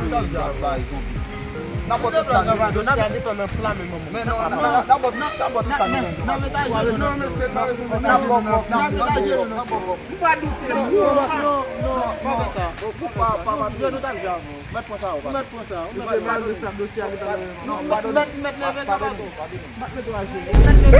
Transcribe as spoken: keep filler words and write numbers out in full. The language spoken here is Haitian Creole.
nou t ap di a bay zonbi. N ap bò tout sa nou. Silvouplè, Jean Valjean, n ap mete nan pla men manman. Men non, n ap bò tout sa nou. N ap mete a jenou. Non, men se pa rezon. N ap bò kòb, n ap bò kòb. M pa doute, non, non, non, non, pa fè sa. Ou pa, pa, pa, jenou t ap di avan. Mèt pran sa, ou pa. Mèt pran sa, ou mèt pran sa. Dosye a gentan leve. Non, pa donnen. Mèt, mèt leve sa, pa donnen. Mèt mete a jenou. Mèt leve.